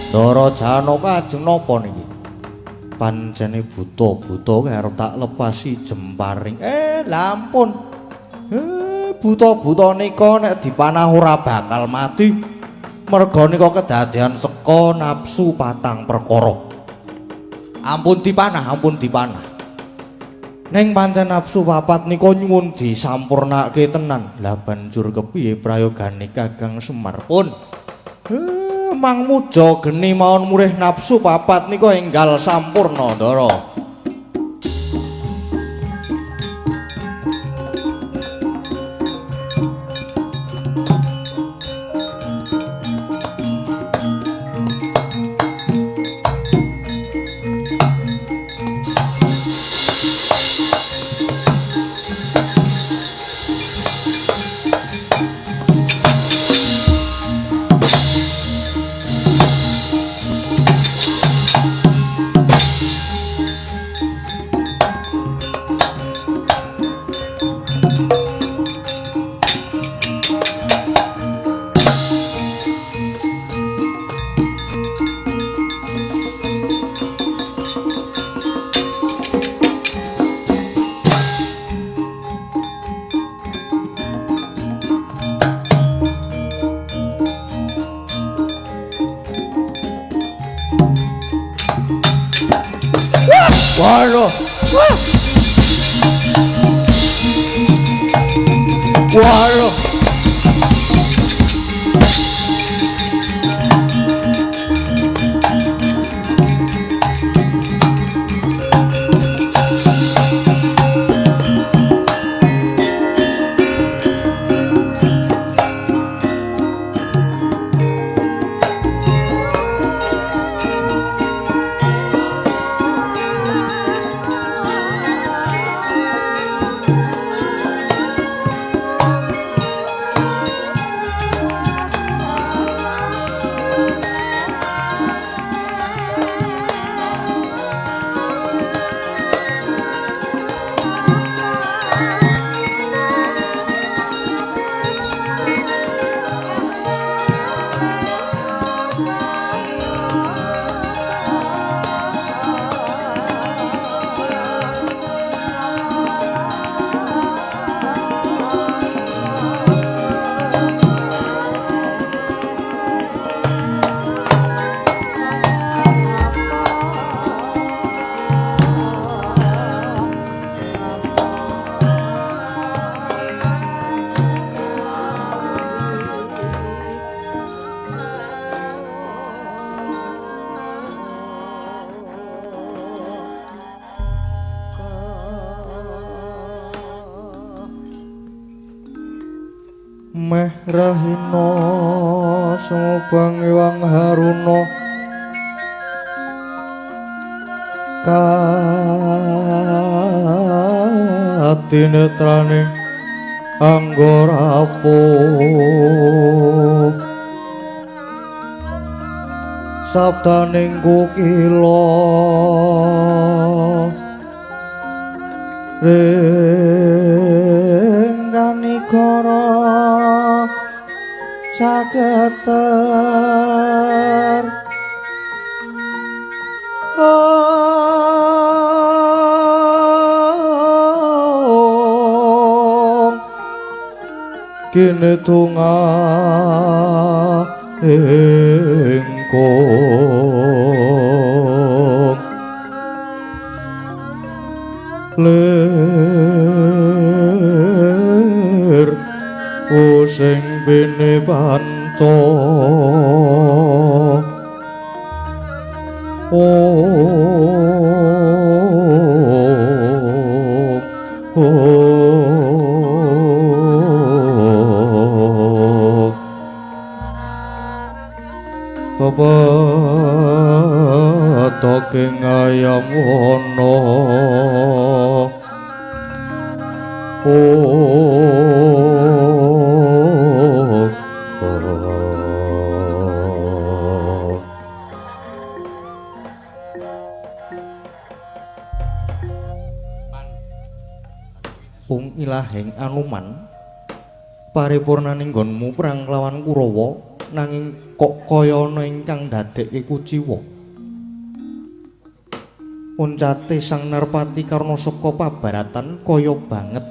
Ndara Janaka ajeng napa niki? Pancene buta-buta arep tak lepasi jemparing. Lampun. Buta-buta nika nek dipanah ora bakal mati. Merga nika kedadean seka nafsu patang perkara. Ampun dipanah, ampun dipanah. Ning pancen nafsu papat nika nyuwun disampurnake tenan. Lah banjur kepiye prayogane Kakang Semar pun? Mang muja geni mawon murih nafsu papat nika enggal sampurna, Ndara. Waduh. Waduh. Meh rahina sumubang iwang haruna katinetrane anggarapo sabdaning kukila ring kanikara saketer kene tunga ingkung lir using bene panca Pepetoking ayam wana Ung ilahing Anuman paripurnaning nggonmu perang kelawan Kurawa. Nanging kok kaya ana ingkang ndadekke kuciwa. Uncate Sang Narpati Karna saka pabaratan kaya banget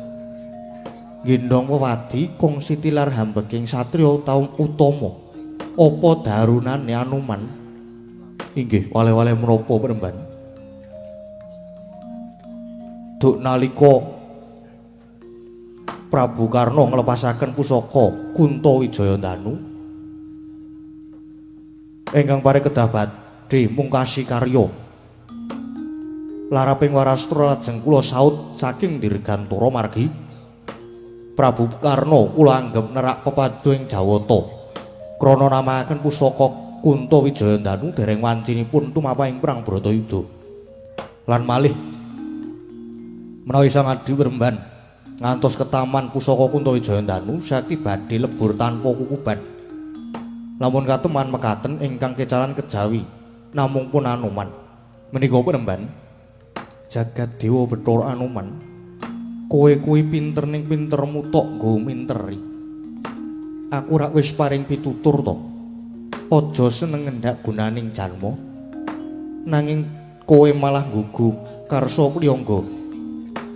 gendhong wewadi kongsi tilar hambeking satriya utama. Apa darunane Anoman? Inggih, wale-wale menapa Premban? Duk nalika Prabu Karna nglepasaken pusaka Kunta Wijayandanu ingkang pare kedah badhe mungkasi karya. Laraping warastra lajeng kula saut saking Dirgantara margi Prabu Karna kula anggep nerak pepadu ing Jawata. Krana namakaken pusaka Kunta Wijayandanu dereng wancinipun tumapah ing perang Bratayuda. Lan malih menawi Sang Adi Premban ngantos ketaman pusaka Kunta Wijayandanu sakti badhe lebur tanpa kukuban. Lamun kateman mekaten ingkang kecalan kejawi namung pun Anoman. Menika Premban jagat dewa Bathara Anoman, kowe kuwi pinter ning pintermu tok nggo minteri. Aku rak wis paring pitutur to. Aja seneng ngendak gunaning janma. Nanging kowe malah nggugu karsa priyangga.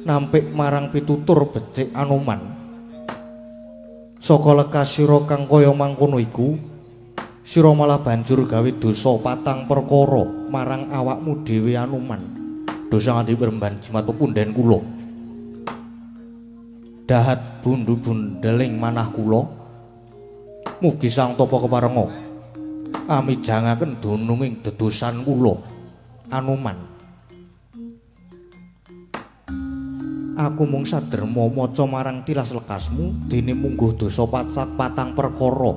Nampik marang pitutur becik Anoman. Saka lekas sira kang kaya mangkono iku, sira malah banjur gawe dosa patang perkara marang awakmu dhewe Anoman. Dosa nganti Premban jimat pepunden kula. Dahat bundu bundeling manah kula. Mugi Sang Tapa keparenga amijangaken dununging dedosan kula Anoman. Aku mung saderma maca marang tilas lekasmu dene mungguh dosa patang perkara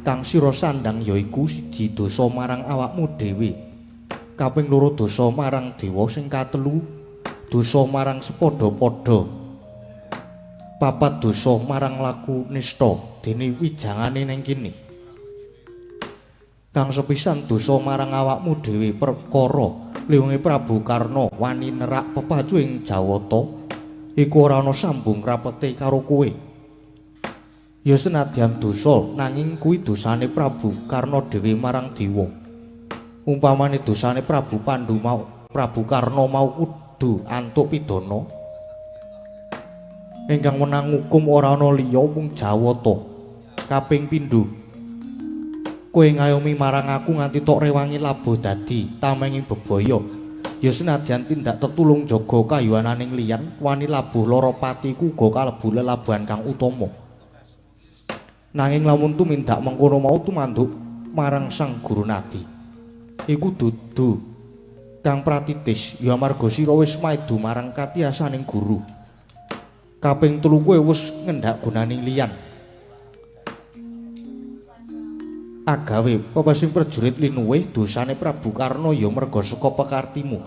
kang sira sandhang yaiku siji dosa marang awakmu dhewe, kaping loro dosa marang dewa, sing katelu dosa marang sepadha-padha, papat dosa marang laku nista dene wijangane ning kene. Kang sepisan dosa marang awakmu dhewe perkara liwunge Prabu Karna wani nerak pepacu ing Jawata iku ora ana sambung rapete karo kowe. Ya senadyan dosa nanging kuwi dosane Prabu Karna dhewe marang dewa. Umpamane dosane Prabu Pandu mau Prabu Karna mau kudu antuk pidana. Ingkang wenang ngukum ora ana liya mung Jawata. Kaping pindho, kowe ngayomi marang aku nganti tok rewangi labuh dadi tamenging bebaya. Ya senadyan tindak tetulung jaga kayuwananing liyan wani labuh lara patiku uga kalebu lelabuhan kang utama. Nanging lamun tumindak mengkono mau tumanduk marang Sang Guru Nadi iku dudu kang pratitis, ya amarga sira wis maido marang katiyasaning guru. Kaping telu kowe wis ngendak gunaning liyan agawe pepesing prajurit linuwih dosane Prabu Karna ya merga saka pekartimu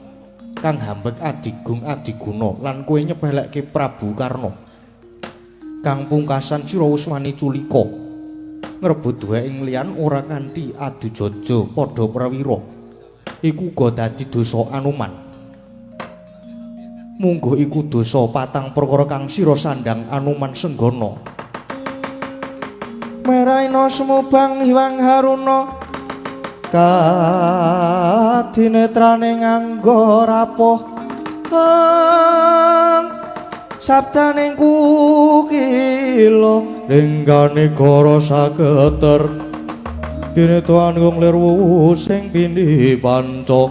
kang hambek adigung adiguna lan kowe nyepelekke Prabu Karna. Kang pungkasan sira wis wani culika ngrebut duwe ing liyan ora kanthi adu jaja padha prawira iku uga dadi dosa Anoman. Mungguh iku dosa patang perkara kang sira sandhang Anoman Senggana. Meraina sumubang Hyang Haruna kadinetrane nganggo rapoh sabdaning kukila lenggane gara saketer kene tuan wong lir sing pindhi panca.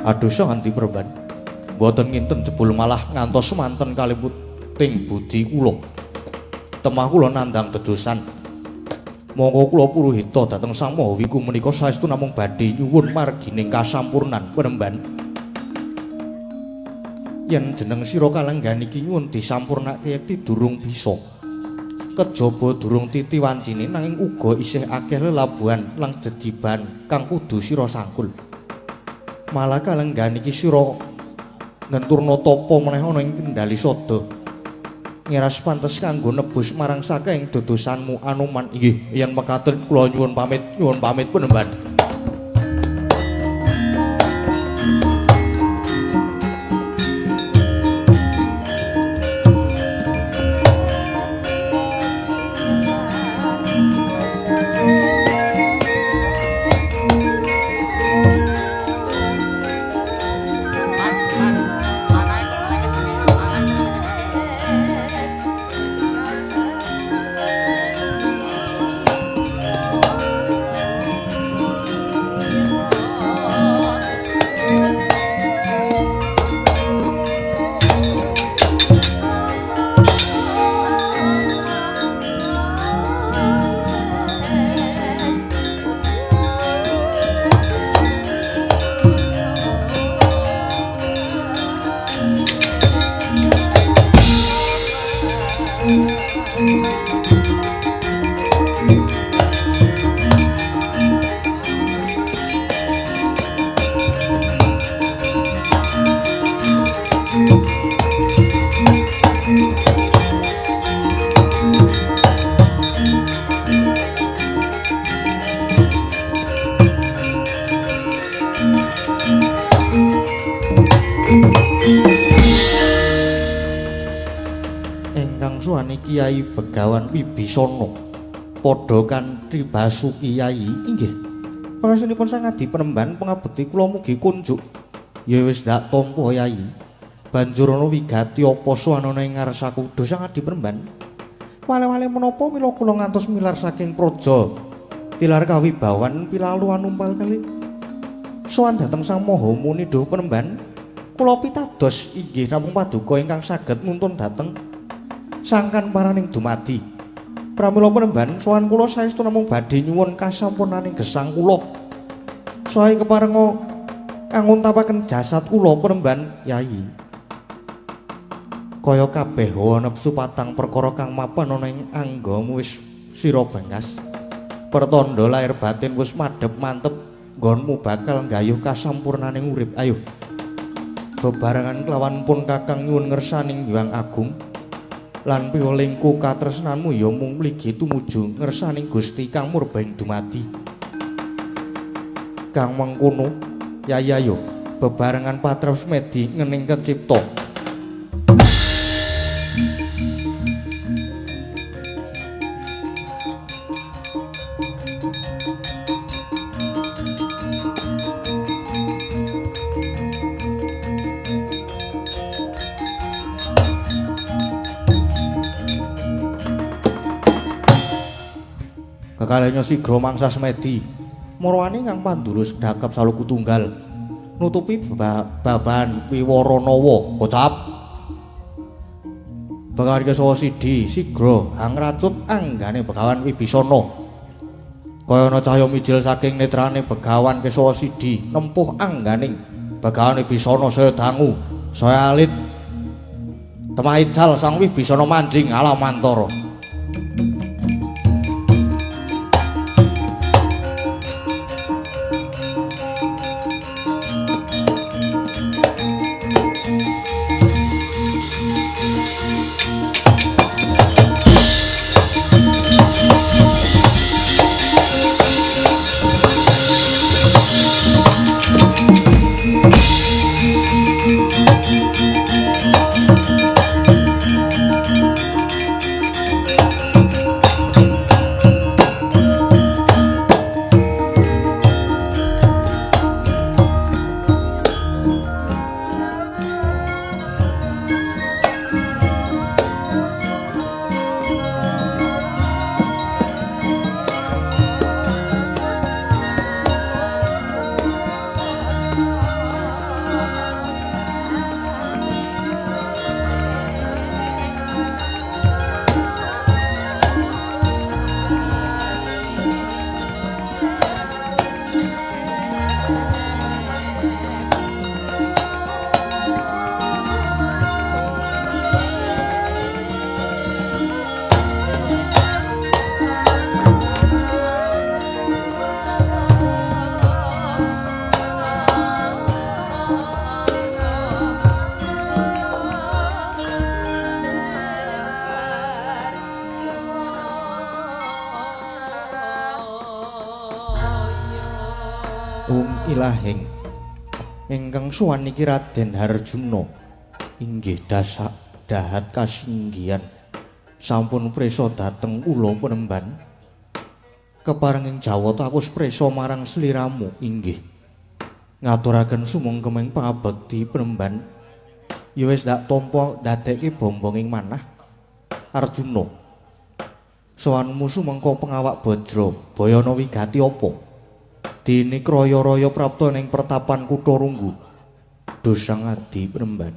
Aduh nganti Premban mboten nginten jebul malah ngantos semanten kaliputing budi kula. Temah kula nandhang dedosan. Monggo kula puruhita dhateng Sang Maha Wiku menika saestu namung badhe nyuwun margining kasampurnan Premban. Yen jeneng sira kalenggan iki nyuwun disampurnake yekti durung bisa. Kejaba durung titi wancine nanging uga isih akeh lelabuhan lan jejiban kang kudu sira sangkul. Malah kalenggan iki sira ngenturna tapa meneh ana ing kendali sada. Ngeras pantes kanggo nebus marang saking dodosanmu Anoman. Inggih, yen mekaten kula nyuwun pamit Penemban. Ingkang suwani Kyai Begawan Wibisana padha kanthi Basuki Yai. Inggih. Pangasunipun Sang Adi Penemban pangabekti kula mugi kunjuk. Ya wis ndak tampa Yai. Banjur ana wigati apa suwanana ing ngarsaku duh Sang Adi Penemban. Wale-wale menapa mila kula ngantos milar saking praja tilar kawibawan pilalu anumpal kali. Sowan dhateng Sang Maha Muni duh Penemban. Kula pitados inggih namung paduka ingkang saged nuntun dhateng sangkan paraning dumadi. Pramila Penemban sowan kula saestu namung badhe nyuwun kasampurnaning gesang kula. Sae keparenga anguntapaken jasad kula Penemban Yai. Kaya kabeh hawa nepsu patang perkara kang mapan ana ing anggamu wis sira bengkas. Pertanda lahir batin wis madhep mantep nggonmu bakal nggayuh kasampurnaning urip. Ayo bebarengan kelawan pun kakang nyuwun ngersaning Hyang Agung lan piwelingku katresnanmu ya mung mligi tumuju ngersaning Gusti kang murba ing dumadi. Kang mengkono Yai ayo bebarengan patrap semedi ngening kecipta. Kalenya sigra mangsa semedi marwani kang pandulus dakep saluku tunggal nutupi baban wiwaranawa kocap. Begawan Kesawa Sidi sigra hangracut anggane Begawan Wibisana. Kaya ana cahya mijil saking netrane Begawan Kesawa Sidi nempuh angganing Begawan Wibisana saya dangu saya alit temaical Sang Wibisana manjing alamantara. Ilahing ingkang suwan niki Raden Harjuna inggih dasak dahat kasinggihan sampun prisa dhateng kula Penemban. Kepareng ing Jawata aku prisa marang sliramu. Inggih ngaturaken sumangkeming pangabekti Penemban. Ya wis ndak tampa ndadekke bombong ing manah Arjuna. Sowanmu sumangka pengawak bajra bayana wigati apa? Dene kraya-raya prapta ning pertapan kutha Runggu. Duh Sang Adi Penemban.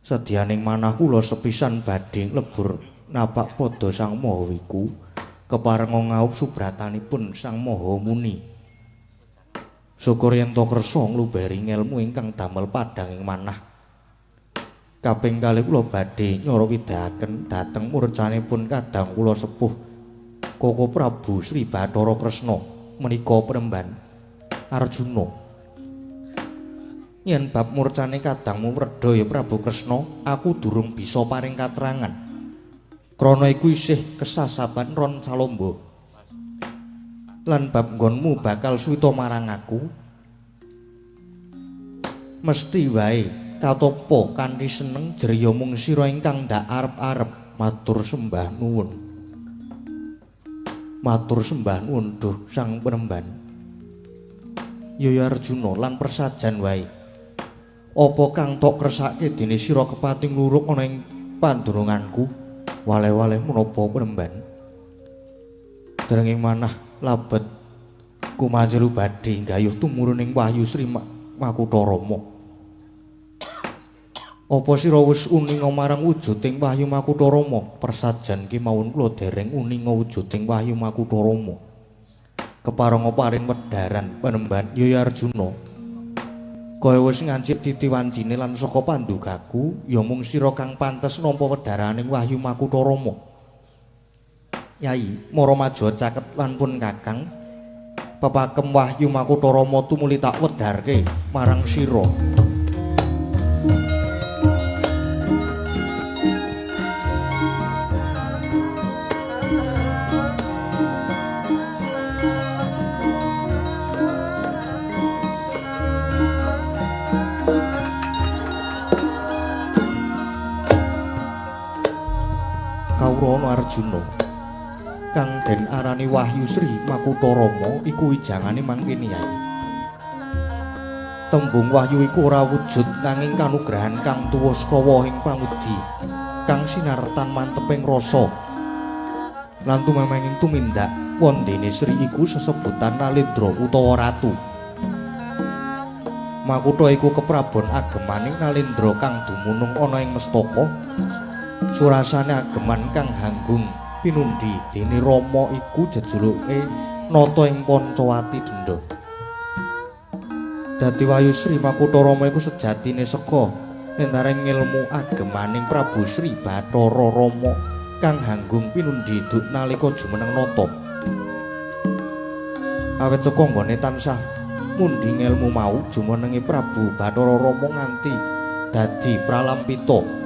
Sedyaning manah kula sepisan badhe nglebur napak pada Sang Maha Wiku keparenga ngaup subratanipun Sang Maha Muni. Syukur yen to kersa nglubari ngelmu ingkang damel padhang ing manah. Kaping kalih kula badhe nyara widhaken dhateng murcanipun kadang kula sepuh Koko Prabu Sri Bathara Kresna menika Penemban Arjuna. Yen bab murcane kadangmu wredha ya Prabu Kresna, aku durung bisa paring katrangan. Krana iku isih kesasaban ron salomba. Lan bab nggonmu bakal suwita marang aku, mesti wae Katopa kanthi seneng jeriya mung sira ingkang ndak arep-arep. Matur sembah nuwun. Matur sembah nuwun duh Sang Penemban. Yaya Arjuna lan persajan wae. Apa kang tok kersake dene sira kepati ngluruk ana ing pandurunganku? Waleh-waleh menapa Penemban? Derenging manah labet kumanjelu badhe nggayuh tumurun ing Wahyu Sri Makutha Rama. Apa sira wis uninga marang wujuding Wahyu Makutha Rama? Persajan kemawon kula dereng uninga wujuding Wahyu Makutha Rama. Keparenga paring wedharan Penemban. Yaya Arjuna, kaya wis ngancik titi wancine lan saka pandugaku ya mung sira kang pantes nampa wedharaning Wahyu Makutha Rama. Yai, mara maja caket lan pun Kakang, pepakem Wahyu Makutha Rama tumuli tak wedharke marang sira. Kawrana Arjuna, kang den arani Wahyu Sri Makutha Rama iku wijangane mangkene yai. Tembung wahyu iku ora wujud nanging kanugrahan kang tuwa saka wahing pangudi kang sinartan manteping rasa lan tumemenging tumindak wondene Sri iku sesebutan Nalendra utawa ratu. Makutha iku keprabon agemaning Nalendra kang dumunung ana ing Mestaka. Surasane ageman kang hanggung pinundi dene Rama iku jejuluke nata ing Pancawati Denda. Dadi Wahyu Sri Makutha Rama iku sejatine saka lentaring ngilmu agemaning Prabu Sri Bathara Rama kang hanggung pinundi duk nalika jumeneng nata. Awit saka nggone tansah mundhi ngelmu mau jumenenge Prabu Bathara Rama nganti dadi pralampita.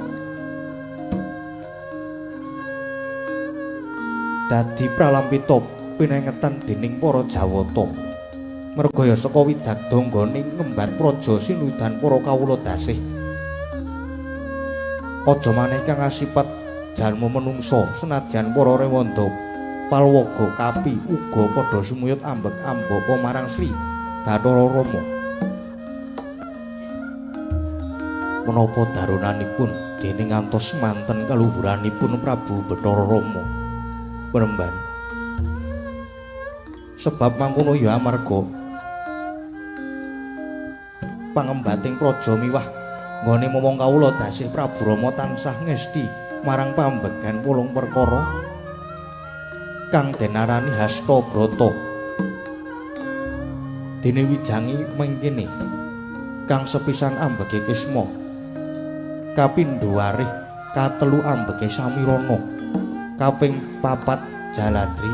Dadi pralampita pinengetan dening para Jawata. Merga ya saka widagda nggone ngembat praja sinudan para kawula dasih. Aja maneh kang asipat jalma menungsa senadyan para rewanda palwaga kapi uga padha sumuyut ambek ambapa marang Sri Bathara Rama. Menapa darunanipun dene ngantos manten kaluhuranipun Prabu Bathara Rama? Penemban. Sebab mangkono ya amarga pangembating praja miwah nggone momong kawula dasih Prabu Rama tansah ngesti marang pambegan wolung perkara kang den arani Hasta Brata. Dene wijangi mengkene kang sepisan ambege Kisma, kapindho warih, katelu ambege Samirana, kaping papat Jaladri,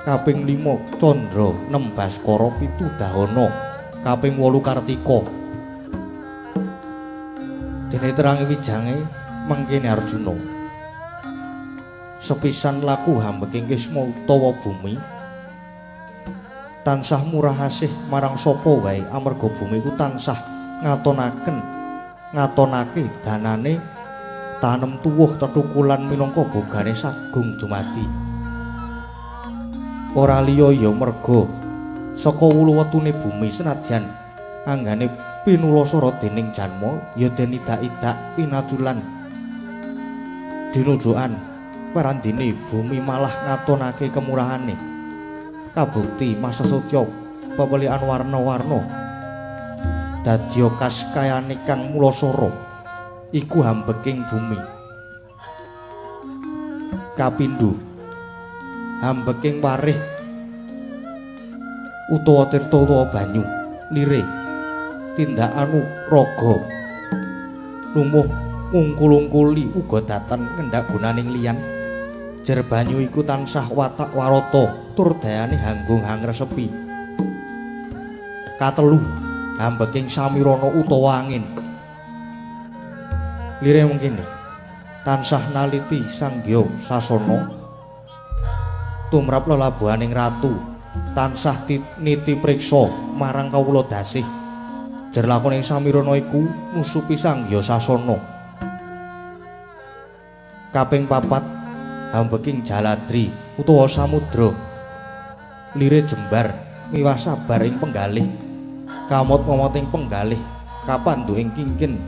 kaping 5 Candra, 6 Baskara, 7 Dahana, kaping 8 Kartika. Dene terangi wijange mengkene Arjuna. Sepisan laku hambeking Kisma utawa bumi tansah murah asih marang sapa wae amarga bumi iku tansah ngatonake danane tanem tuwuh tetukulan minangka bogane sagung dumadi. Ora liya ya merga saka wulu wetune bumi senadyan anggane pinulasara dening janma ya den idak-idak pinaculan dinujukan parandene bumi malah ngatonake kemurahane. Kabukti masa sutya pepelikan warna-warna dadya kaskayane kang mulasara iku hambeking bumi. Kapindho hambeking warih utawa tirta utawa banyu lire tindakanu raga lumuh ngungkul-ungkuli uga datan ngendak gunaning liyan. Jer banyu iku tansah watak warata tur dayane hanggung hangresepi. Katelu hambeking samirana utawa angin lire mengkene tansah naliti sanggya sasana tumrap lelabuhaning ratu tansah niti priksa marang kawula dasih. Jer lakoning Samirana iku nusupi Sang Hyang Sasana. Kaping papat hambeking jaladri utawa samudra. Lire jembar miwah sabar ing penggalih. Kamot-momot ing penggalih kapandhu ing kingkin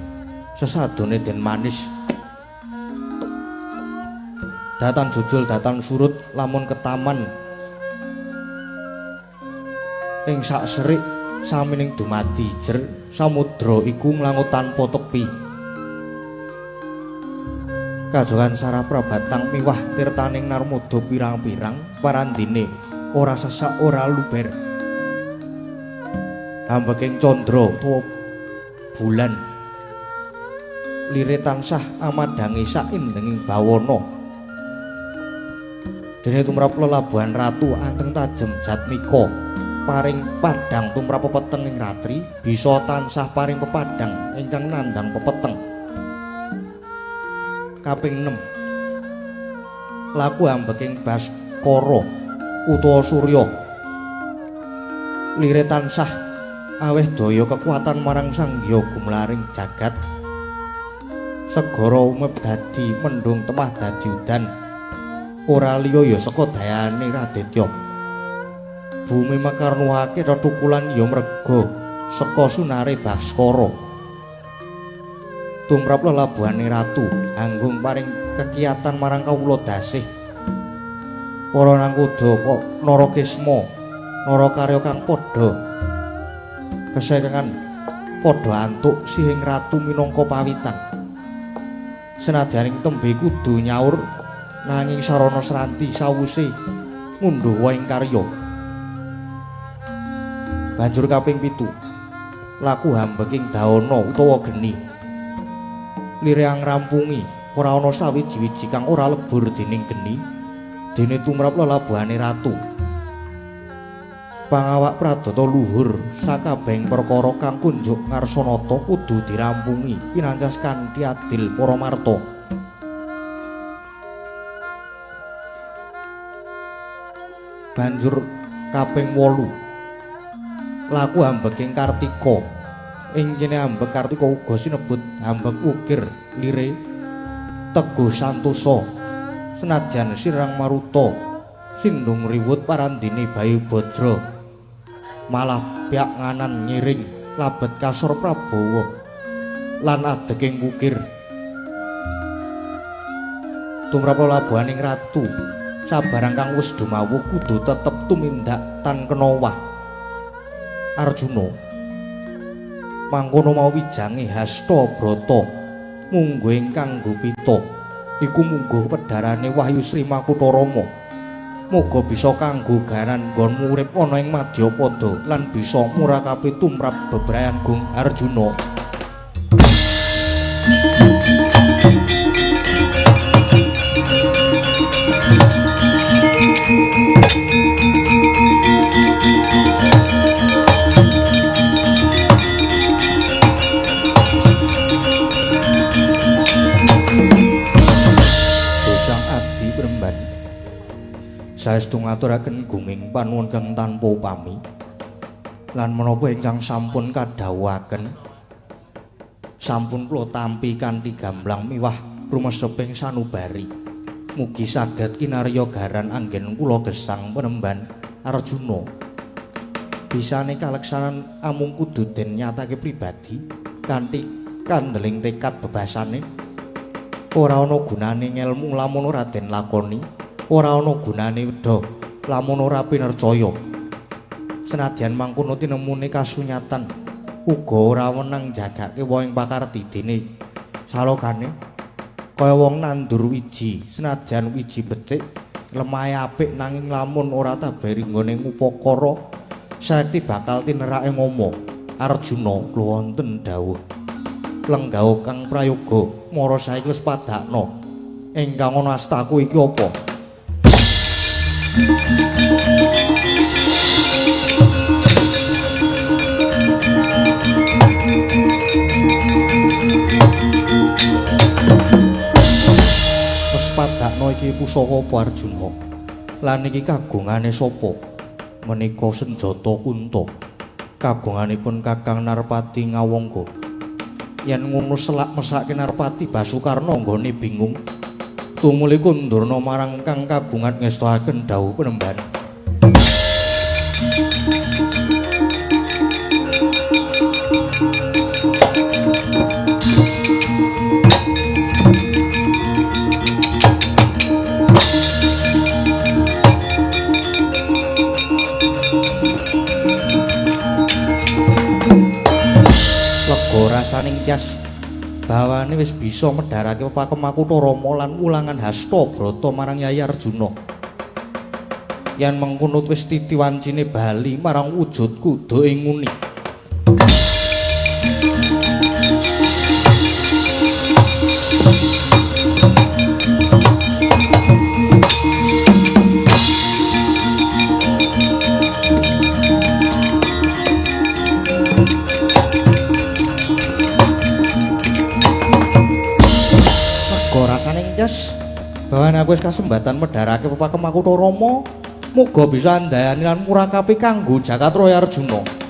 sesadone den manis. Datan jujul datan surut lamun ketaman ing sak serik samining dumadi jer samudra iku nglangut tanpa tepi. Kajogan sarah prabatang miwah tirtaning Narmada pirang-pirang parandine ora sesak ora luber. Hambeking candra utawa bulan lire tansah amadhangi saindenging bawana. Dene tumrap lelabuhan ratu anteng tajem jatmika paring padhang tumrap pepeteng ing ratri bisa tansah paring pepadhang ingkang nandhang pepeteng. Kaping 6 laku ambeking Baskara utawa Surya lire tansah aweh daya kekuatan marang Sang Hyang gumlaring jagat. Segara umep dadi mendung temah dadi udan ora liya ya saka dayane Raditya. Bumi makarnuhake tetukulan ya mrega saka sunare Baskara. Tumrap lelabuhane ratu anggung paring kekiatan marang kawula dasih. Para nangkuda kok Narakisma narakarya kang padha kesekengan padha antuk sihing ratu minangka pawitan. Senajan ing tembe kudu nyaur nanging sarana sranti sawuse ngundhuh ing karya. Banjur kaping 7 laku hambeking daana utawa geni. Lire ngrampungi ora ana sawiji-wiji kang ora lebur dening geni dene tumrap lelabuhane ratu. Pangawak pradata luhur sakabehing perkara kang kunjuk ngarsanata kudu dirampungi pinancas kanthi adil para marta. Banjur kaping 8 laku hambeking Kartika. Ing kene ambek Kartika uga sinebut ambek ukir lire teguh santosa senajan sirang maruta sindung riwut parandine Bayu Bajra malah pihak nganan ngiring labet kasor Prabawa lan adeking wukir. Tumrap lelabuhaning ratu sabarang kang wis dumawuh kudu tetep tumindak tan kena wah. Arjuna mangkono mau wijange hasta brata mungguh ingkang gupita iku mungguh pedharane Wahyu Sri Makutha Rama. Muga bisa kanggo garan nggonmu urip ana ing madyapada lan bisa murakapi tumrap bebrayan Gung Arjuna. Saestu ngaturaken gunging panuwun kang tanpa upami lan menapa ingkang sampun kadhawuhaken sampun kula tampi kanthi gamblang miwah rumeseping sanubari. Mugi saged kinarya garan anggen kula gesang penemban Arjuna. Bisane kaleksanan amung kudu den nyatake pribadi kanthi kandeling tekad bebasane. Ora ana gunane ngelmu lamun ora den lakoni, ora ana gunane wedha lamun ora pinercaya. Senadyan mangkono tinemune kasunyatan uga ora wenang jagake wong pakarti dene salogane kaya wong nandur wiji, senajan wiji becik lemahe apik nanging lamun ora taberi nggone ngupakara sekti bakal tinerake ngomo. Arjuna kula wonten dawuh lenggah kang prayoga mara saiki wis padakna ingkang ana astaku iki apa? Wis padakna iki pusaka apa Arjuna? Lan iki kagungane sapa? Menika senjata Kunta. Kagunganipun Kakang Narpati Ngawangga. Yen ngono selak mesake Narpati Basukarna nggone bingung. Tumuli kundurna marang kang kagungan ngestoaken dawuh penemban. Rasaning tyas bawane wis bisa medharake pepakem Makutha Rama lan wulangan hasta brata marang Yayi Arjuna. Yen mengkono wis titi wancine bali marang wujudku do ing nguni. Bawane aku wis kasembatan medharake pepakem Makutha Rama, muga bisa andayani lan murakapi kanggo Jakatraya Arjuna.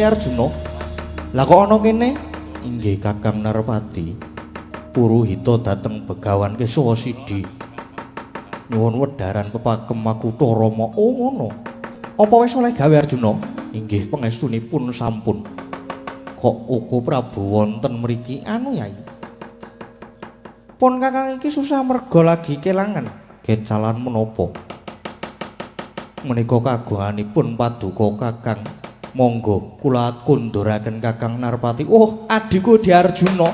Arjuna, lah kok ana kene? Inggih Kakang Narpati, puruhita dateng Begawan Kesawa Sidi. Nyuwun wedharan pepakem Makutha Rama. Oh ngono. Apa wis oleh gawe Arjuna? Inggih pangestunipun sampun. Kok uga Prabu wonten mriki? Anu Yai, pun Kakang iki susah merga lagi kelangan. Gecalan menapa? Menika kagunganipun paduka Kakang. Monggo kula kunduraken Kakang Narpati. Oh, adhiku Di Arjuna.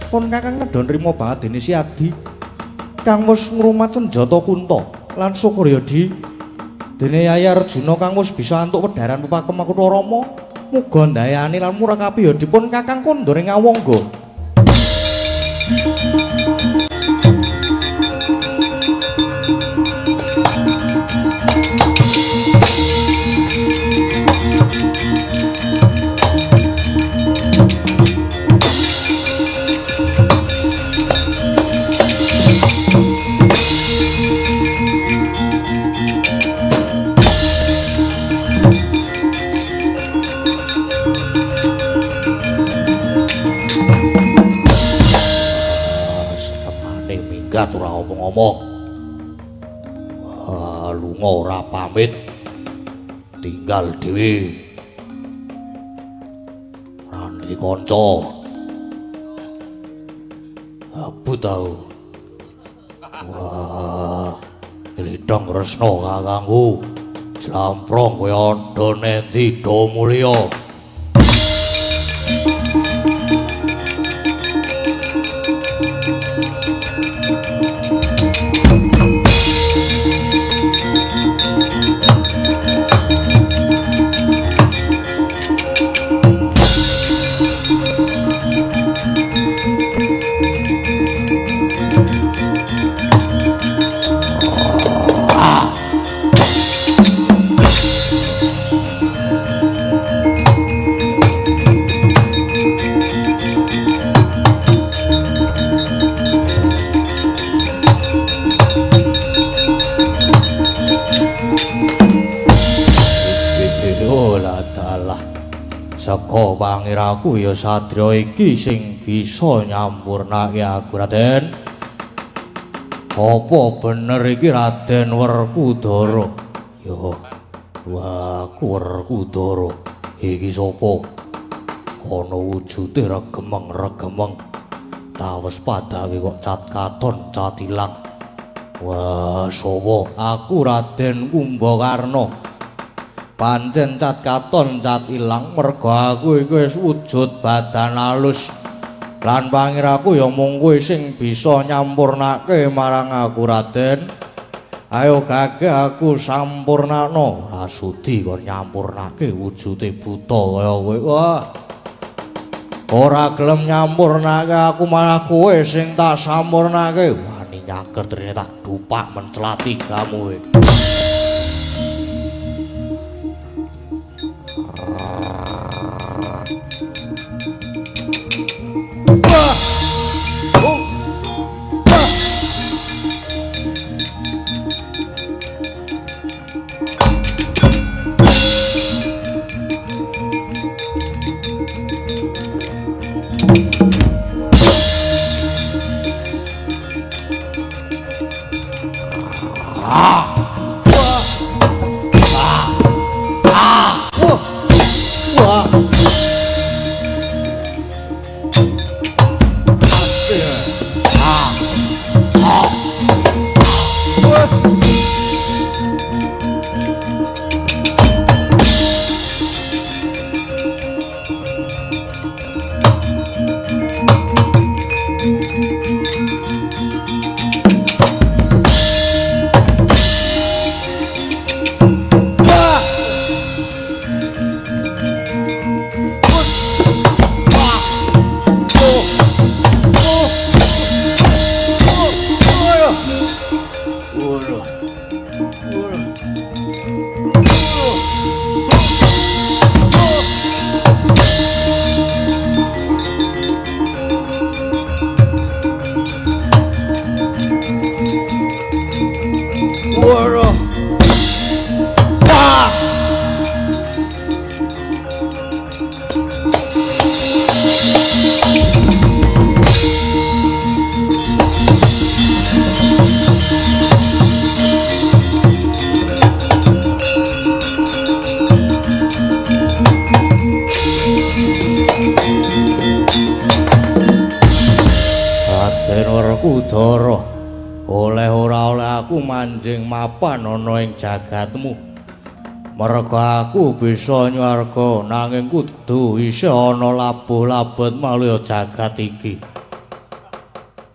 Pun Kakang nedha nrima banget dene si Adi kang wis ngrumat senjata kunta lan syukur ya Di dene Yayi Arjuna kang wis bisa antuk wedharan pepakem Makutha Rama, muga ndayani lan murakapi ya dipun Kakang kondur ing Awangga. Ora ngomong-ngomong. Wah, lunga ora pamit. Tinggal dhewe. Ora ndek kanca. Abut tau. Wah, glidhong Kresna kakangku. Jlamprong kowe andha nendi do mulya. Pangiraku ya sadra iki sing bisa nyampurnake aku, Raden. Apa bener iki Raden Werkudara? Ya, wah, aku Werkudara. Iki sapa? Ana wujude regemeng-regemeng. Tawes padake kok cat katon cat ilang. Wah, sapa? Aku Raden Kumbakarna. Pancen cat katon cat ilang merga aku iki wis wujud badan alus. Lan pangiraku ya mung kowe sing bisa nyampurnake marang aku, Raden. Ayo gagah aku sampurnakno. Ora sudi kon nyampurnake wujude buta kaya kowe. Wah. Ora gelem nyampurnake aku malah kowe sing tak sampurnake. Wani nyaker trine tak dupak mencelati gamu kowe. Werkudara, oleh ora oleh aku manjing mapan ana ing jagatmu. Merga aku bisa nyuwarga nanging kudu isih ana labuh-labet maluya jagat iki.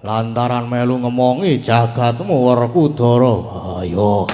Lantaran melu ngemongi jagatmu Werkudara. Ayo.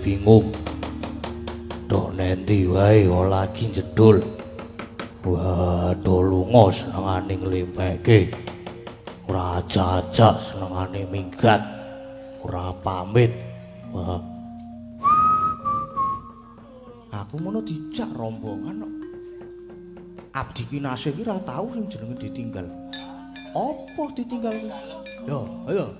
Bingung. Dok nendi wae lagi jedul. Waduh lunga senengane nglempeke. Ora ajak-ajak senengane minggat. Ora pamit. Wah. Aku mono dijak rombongan kok. Abdi Kinasih iki ora tau sing jenenge ditinggal. Apa ditinggal? Yo, ayo.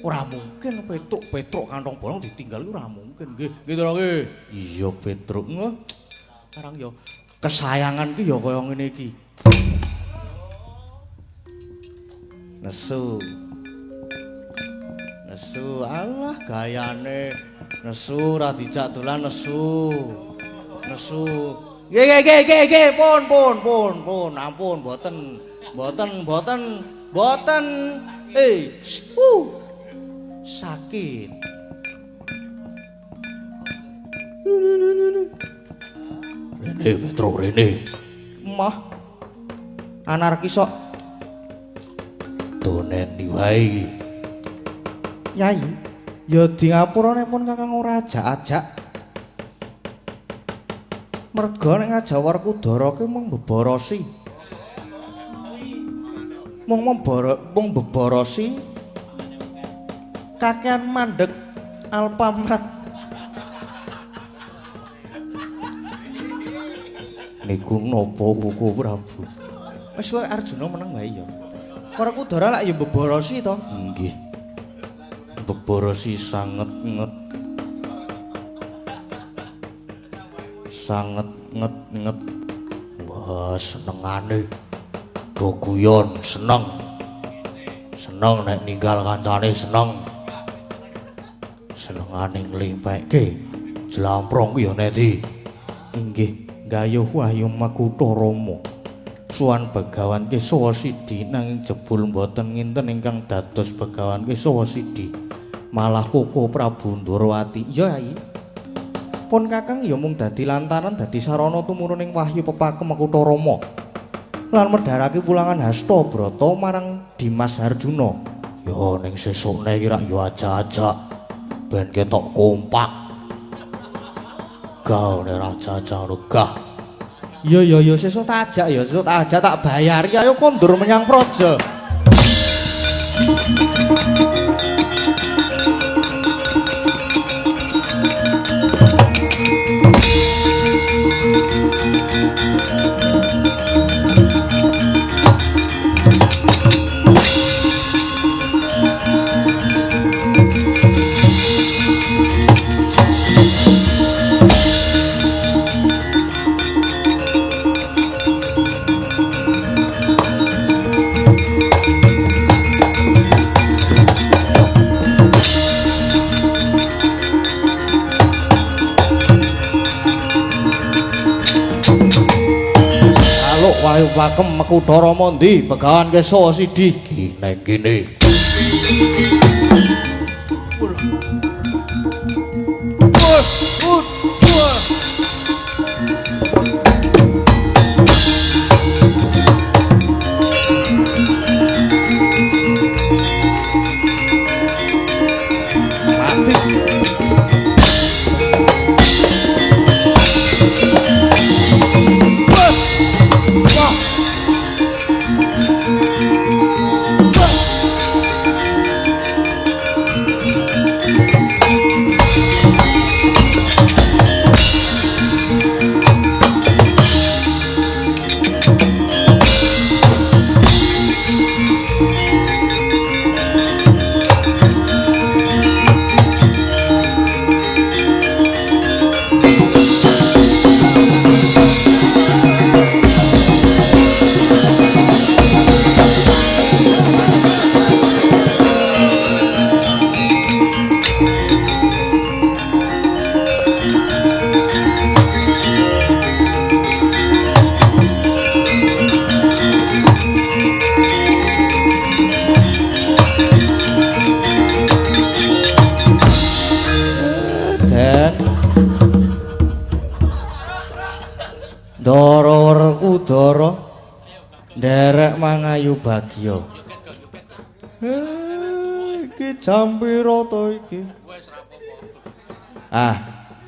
Ora mungkin Petruk-Petruk kantong bolong ditinggal ora mungkin. Nggih, nggih to nggih. Iya Petruk. Nggih. Sekarang ya kesayangan ki ya kaya ngene iki. Nesu. Nesu, alah gayane. Nesu ora dijak dolan nesu. Nesu. Nggih nggih nggih nggih, pun pun pun pun, ampun mboten. Mboten mboten. Mboten. Sakit. Rene Petro rene. Mah. Anarkis kok. Donen wae iki. Yai, ya di ngapura pun Kakang ora ajak-ajak. Merga nek ngajak Werkudara ki mung beborosi. Mung beborosi. Kakean mandek Alfamart. Niku napa Koko Prabu? Wis kowe Arjuna meneng wae ya. Werkudara lak ya beborosi to? Nggih. Beborosi sanget nget. Sanget nget nget. Wah, senengane. Do guyon seneng. Seneng nek ninggal kancane seneng. Senengane nglimpekke jlamprong ku ya neti. Inggih, gayuh wahyu Makutha Rama. Suwan Begawan Kesawa Sidi nanging jebul mboten nginten ingkang dados Begawan Kesawa Sidi. Malah Koko Prabu Ndorowati. Ya, Yai. Pun Kakang ya mung dadi lantaran dadi sarana tumuruning wahyu pepakem Makutha Rama. Lan medharake pulangan Hasta Brata marang Dimas Harjuna. Ya ning sesukne iki rak ya ajak-ajak ben ketok kompak. Gah nek raja-aja ngono gah. Ya ya ya sesuk tak ajak ya, sesuk tak ajak tak bayari ayo kondur menyang Praja. Wahyu pakem Makutha Rama ndi Begawan Kesawa Sidi ki neng kene. Ndara Werkudara nderek mangayu bagya. Iki jam pira to iki? Ah,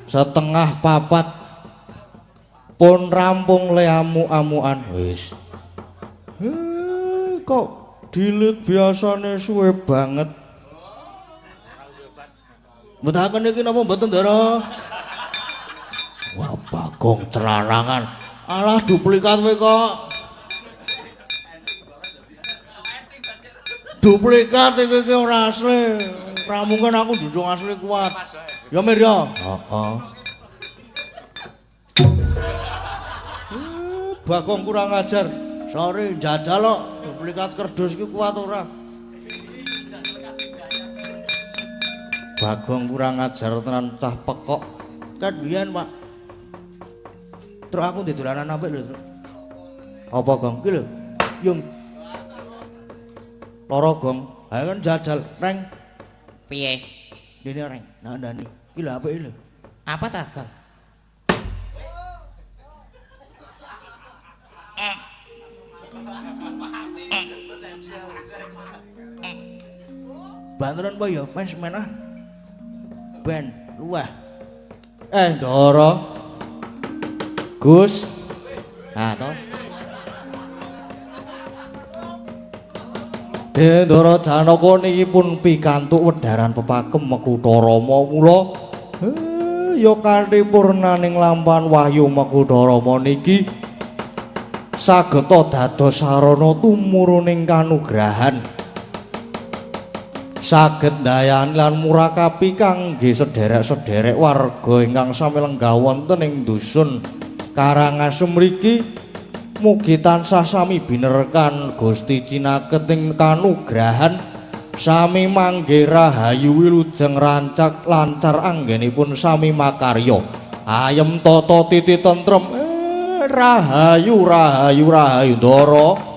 3:30 pun rampung le amuk-amukan wis. Kok dilit biasane suwe banget. Mboten iki napa mboten, Ndara? Wah, Bagong celarangan. Alah duplikat kowe kok. Duplikat iki iki ora asli. Ora mungkin aku ndundung asli kuat. Ya Mir ya. Heeh. Bagong kurang ajar. Sorry njajal kok duplikat kerdus iki kuat ora. Bagong kurang ajar tenan cah pekok. Ket biyen, Pak. Truk aku ndek dolanan apik lho, Truk. Apa, Gong? Iki lho. Yung. Loro gong. Ayo kan jajal, Reng. Piye? Dene Reng. Nandani. Iki lho apike lho. Apa ta, Gong? Banteran apa ya? Men semen ah. Ben, luweh. Ndara. Gus. Nah, to. Ndara Janaka niki pun pikantuk wedharan pepakem Makutha Rama mula ya kanthi purnaning lampahan wahyu Makutha Rama niki sageta dados sarana tumuruning kanugrahan. Saged ndayani lan murakapi kangge sederek-sederek warga ingkang sami lenggah wonten ing dusun Karangasem mriki mugi tansah sami binerkan Gusti cinaket ing kanugrahan sami mangge rahayu wilujeng rancak lancar anggenipun sami makarya ayem tata titi tentrem rahayu rahayu rahayu Ndara.